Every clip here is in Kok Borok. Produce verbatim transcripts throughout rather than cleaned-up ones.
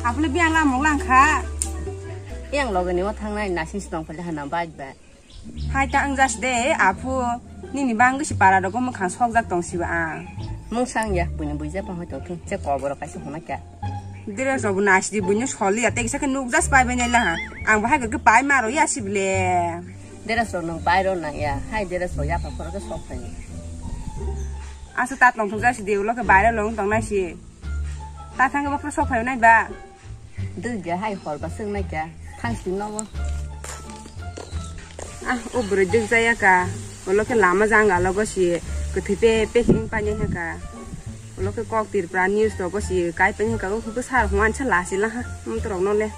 Aphule biyang lamung langkha. Yang loge ni o thangnai nasing si tong phale hana bike ba. Hai ta ang jas de, aphu, nini bangwi si para rogo mwkhang sokjak tong siba ang. Mungsang ya, buini buija pang hoi tong thung, che koboro kaisa hona kya. Dress rogo nasi di buino soli ya, tei kisa khe nuk jas pai bai nai laha. Ang bahai khe pai maro ya si ble. Dress rok nung pai ro nang ya, hai dress rok ya pa khoro khe sok phai. Asa tat long thung jas di, ulo khe bai ro long tong nai si. Ta thang khe bapro sok phai nai ba. Dwgya hai hor ba swngnai kya, thang sing nogo. Ah, o bwrwi dwgjaya ka. Ulo khe lama janga logo si kwthwi pe pe hing painai ha ka. Ulo khe kok Tripura news rogo si kai painai ha ka. O khe bwsa rok wansa lasi laha. Mwntrok no le.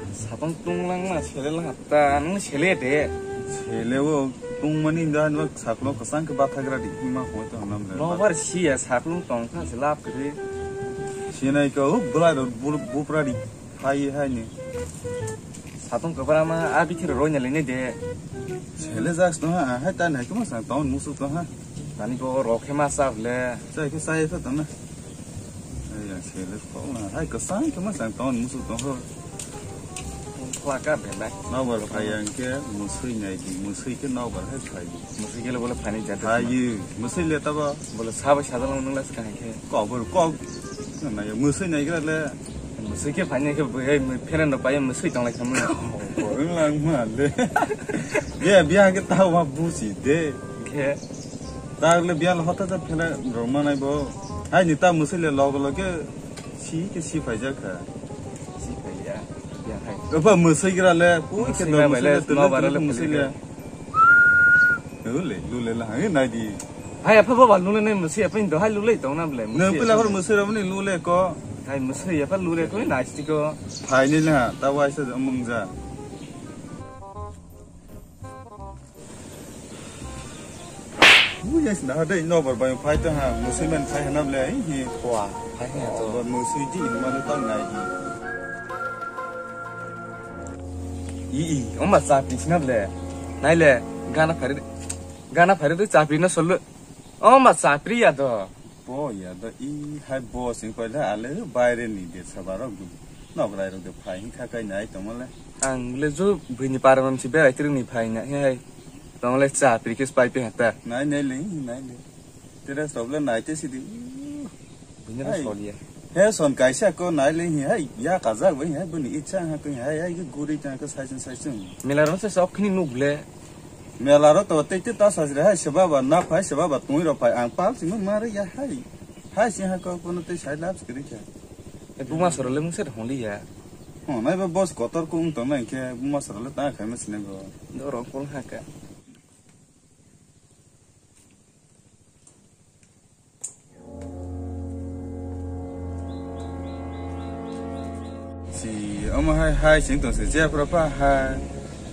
Sapang tunglang ma sele lang ta nung sele de. Sele o tungmani da no saklo kasang ke bathagra di ma hoi to hanam re. No bar si ya saklung tong kha se lap kri. Sinai ko u bulai ro bupra di hai hai ni. Satung kabra ma a bithi ro ronya lene de. Sele jaks no ha hai ta nai ko ma sang tong musu to ha. Tani ko rokhe ma sable. Chai ko sai to tong na. Ai yang sele ko na. Hai ko sai ko ma sang ton musu to ho. Khla ka be na. Nobar phai yang ke musui nai di, musui ke nobar hai phai di. Musui ke le bole phani jate. Hai, musui le tabo. Bole sabo sadal nang las ka hai ke. Ko bor ko. Na ya musui nai gra le. Musui ke phani ke bo hai pheran do pai musui tong lai khamu. Ko lang ma le. Biya, biya ke ta wa busi de. Ke. Ta le biya lo hota ta phela roma nai bo. Hai ni ta musui le log log ke si ke si phai ja kha. Si phai ya. Ya hai. Opa musui gra le. Ui ke musui do ma bai musui le, le, no tele bara tele le musui phai le. Ule, lule la, hai nai di. Hai, apa baba lule ne musi apa indo, hai lule tong na ble. Ne pila hor musi ra mani lule ko. Hai musi apa lule ko nai sti ko. Hai ni na, ta wai sa mung ja. Ui, yes, na dei no bar bai phai ta ha, musi man phai na ble, hi. Kwa, hai ha to. Bar musi di, ma ta nai di. I, i, oma sa pi sna ble. Nai le, gana phari. Gana phari tu chapri no solo. O ma chapri ya do. Bo ya do i hai bo sing paila ale baire ni de sabarok du. Nograi rok de phai hin kha kai nai tongole. Ang le jo bini paramam si berai tring ni phai na he hai. Tongole chapri ke spai pe hata. Nai nai le nai le. Tere soble nai te si di. Bini ro soliya. He son kaisa ko nai le hi hai ya kajak bai hai bini icha ha ko hai hai guri ta ko sai sai. Mela ro se sok khini nuk le. Mela ro to tei te ta sajre hai se baba na phai se baba tui ro phai ang pal simi mare ya hai. Hai se ha ko kono tei sai lab skri kha. E buma soro le mungsa holi ya. Ho nai ba boss kotor ko ung tong nai khe buma soro le ta khai ma sine go. Do ro kol ha ka. Si, omo hai, hai, sing tong si, je pro pa hai.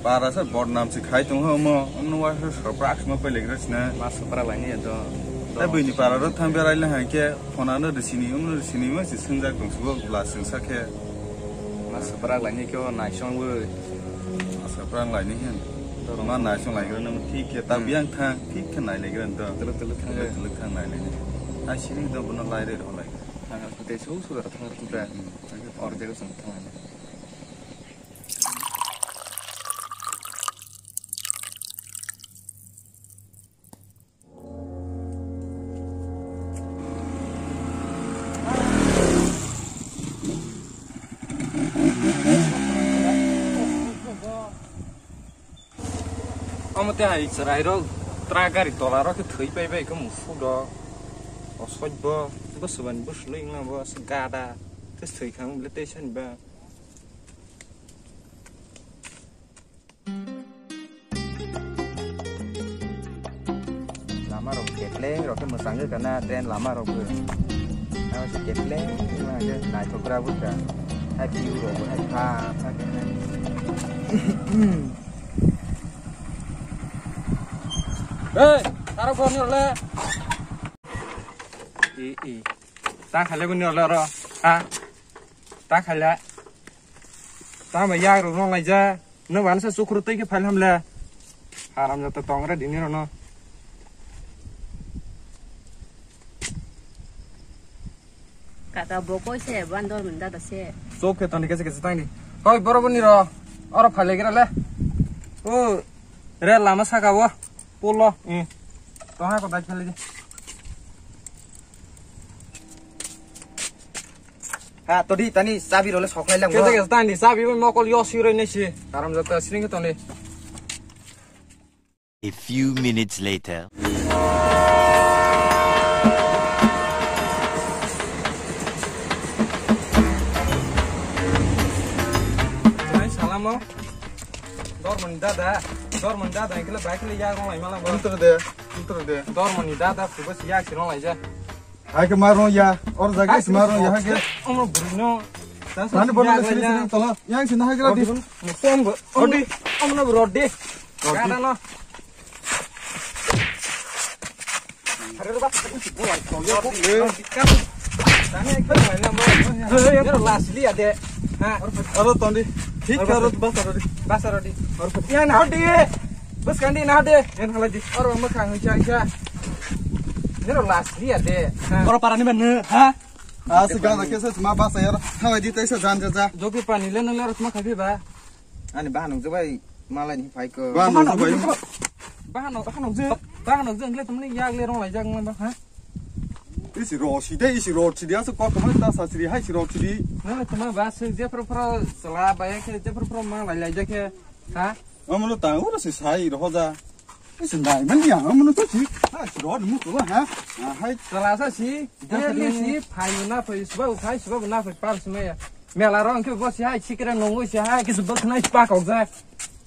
Para sa bodnam si khai tong ho omo, omo wa sa soprak sma pai legra sina. Ma soprak lai ni do. Tai bini para ro thang berai le hai ke, phone ano de sini, omo de sini ma si singjak tong si bo glass sing sa khe. Ma soprak lai ni kyo naisong bo. Asa prang lai ni hin. Dorong. Ma naisong lai gra nang thik khe ta Hmm. biang thang thik khe nai lai gra do. Teluk teluk thang Teluk le. teluk thang nai lai ni. Ai sini do bono lai re ro lai. Thang ar kute su su da thang ar kute. Hmm. Or jaga song thang lai. Omo te hai chwrai rok truck gari tola rok khe thwi pai bai khe musuk rok osoi bo bwswk bai bwswk lwi wngna bo gada tei thwi kha wng tei sani ba. Lama rok kepleng rok khe mwchang khe kana train lama rok bo. Abo se kepleng ma khe naithok gra bo kha. Hai view rok bo hai pha pha khe. Hey, taro phone ni role. E e. Ta khale bo ni role ro. Ha. Ta khaila. Tamo yak rok nong laija. Nwng bana sa chukru twi khe phail hamle. Haram jata tong re dini rono. Ta bo koi se, ban dor min dada se. Chok khe toni kese kese tangni. Hoi, boro boni ro. Oro phai legira le. O, re lama saka o. Polo. Eh. To ha ko dai phai le. Ha, to di tani chabi ro le sok lai lang. Kese kese tangni chabi bo mokol yo siroi nei si. Aram jata sring khe toni. A few minutes later. Salamo. Dormani dada, dormani dada, engkhle bai khle yak rong lai mala bo. Filter de, filter de. Dormani dada, phubas yak si rong lai ja. Hai ke marung ya, or jaga si marung ya, hai ke. Omo buri no. Nani bono le sini sini tolo, yang sini hai kira di. Mukom bo, omo, omo no rodi. Rodi. Kada no. Rodi. Last liya de. Ha. Aro tondi. Thik aro basa rodi. Basa rodi. Yang na hodi. Bas kandi na hodi. Yang halai di. Aro mo khang cha cha. Nero last liya de. Ha. Oro parani ban, ha? Ah, se gana kesa ma basa yar. Thawai di taisa jan ja ja. Joki pani le nang le aro ma khabi ba. Ani bahan nung jabai malai ni phai ko. Bahan nung jabai. Bahan nung, bahan nung je. Bahan nung je, engle tamni yak le rong lai jak nang ba, ha? Isi ro si de, isi ro si de, aso kok ma ta sa sri hai si ro si di. Nang le tama ba se je pro pro sala ba ya khe je pro pro ma lai lai ja khe, ha? Amro ta ura si sai ro ja. Isi nai man ya, amro to si. Ha, si ro mu to ha. Ah, hai. Sala sa si, de ni si, phai na phai, suba phai, suba na phai, par sumaya. Mela rong khe bo si hai sikre nongoi si hai khe bo khnai spa kok ja.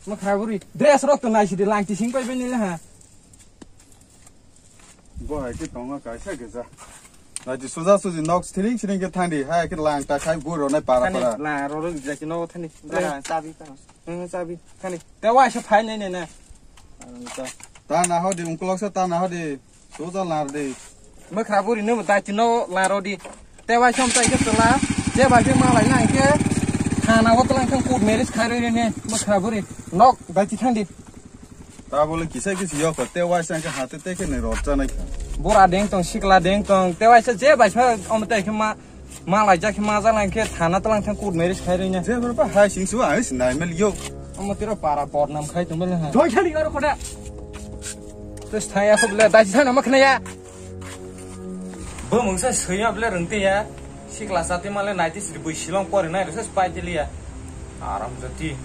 Mo kha buri. Dress rok to nai si de lang ti sing pai bini le ha. Bo hai khe tongo kaisa khe ja. Nai ti suja suji nok thiring thiring khe thandi hai khe lang ta khai buro nai para para. La ro ro ja ki no thani. Chabi ka. Hmm, chabi. Thani. Te wa sa phai nai nai na. Ta na ho di ungklok sa ta na ho di. Suja lar di. Mokra buri no dai tino laro di. Te bai som tai ke tla. Je bai ke ma lai nai ke. Thana o tlang thang court marriage khai roi ne. Mokra buri. Nok dai ti thang di. Ta bole kisa kisi yok te bai sang ke hate te ke ne rot cha nai kha. Bora deng tong sikla deng tong. Te bai sa je bai sa om tai ke ma. Ma lai jak ma ja lang ke thana tlang thang court marriage khai roi ne. Je bor ba hai sing su ai sin nai mel yok. Omo tiro para bodnam khai tong bele ha. Doi khali aro khoda. Tes thaya kho bele dai thana ma khna ya. Bo mungsa soya bele rungte ya. Sikla sate male naiti sri bui silong pore nai rese spai tili ya. Aram jati.